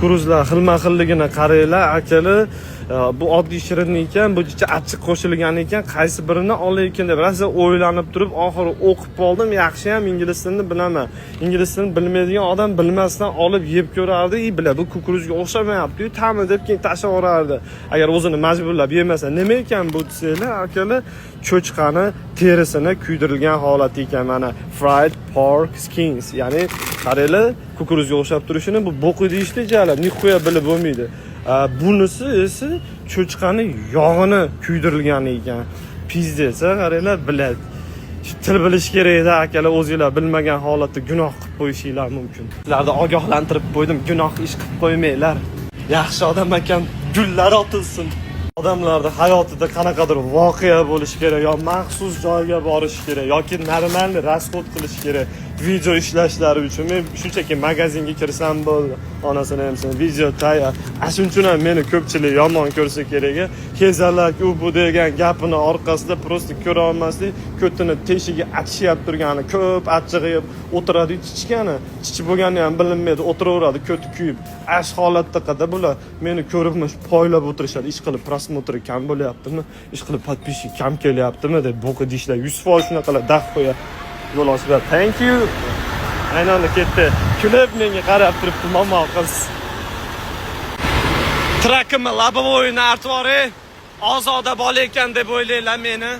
Кукуруз lar xilma xilligini qaranglar, akalar. Bu oddiy shirinlik ekan, bu jicha achchiq qo'shilgan ekan. Qaysi birini olaykin deb rosa o'ylanib turib, oxiri o'qib oldim. Yaxshi ham ingliz tilini bilaman. Ingliz tilini bilmaydigan odam bilmasdan olib yeb ko'rardi. "И, бля, bu кукуруз ga o'xshamayapti-yu ta'mi", deb keyin tashlab yuborardi. Agar o'zini majburlab yemasa. Nima ekan bu desanglar, akalar, cho'chqani terisini kuydirilgan holati ekan. Mana, fried pork skins. Ya'ni qaranglar, кукуруз ga o'xshab turishini, bu bo'qi deyishdi jalab, нихуя bilib bo'lmaydi. Bunisi esa cho'chqani yog'ini kuydirilgani ekan. Пиздец, a, qaranglar, блядь. Shu til bilish kerak edi, akalar, o'zinglar bilmagan holatda gunoh qilib qo'yishinglar mumkin. Sizlarni ogohlantirib qo'ydim, gunoh ish qilib qo'ymanglar. Yaxshi odam ekan, gullar otilsin. Odamlarda hayotida qanaqadir voqea bo'lishi kerak yo maxsus joyga borish kerak yoki нормальный расход qilish kerak video ishlashlari uchun. Men shunchaki magazinga kirsam bo'ldi, onasini emsin, video tayyor. Ana shuning uchun ham meni ko'pchilik yomon ko'rsa kerak. Hezalak u bu degan gapini orqasida просто ko'ra olmaslik, ko'tini teshigi achishyapti turgani, ko'p achchig'i yeb o'tiradi, chichgani chichib bo'lgani ham bilinmaydi, o'tiraveradi ko'ti kuyib. Ana shu holatda qada bular meni ko'rib poylab o'tirishadi, ish qilib просмотр i kam bo'lyaptimi, ish qilib подписчик kam kelyaptimi deb. Bo'qi deyishlar 100% shunaqalar дохуя yo'l ochib berdi. Thank you. Aynan ketdi, kulib menga qarab turibdi momo qiz. Truck imni лобовой ini artib yuboray, ozoda bola ekan deb o'ylanglar meni.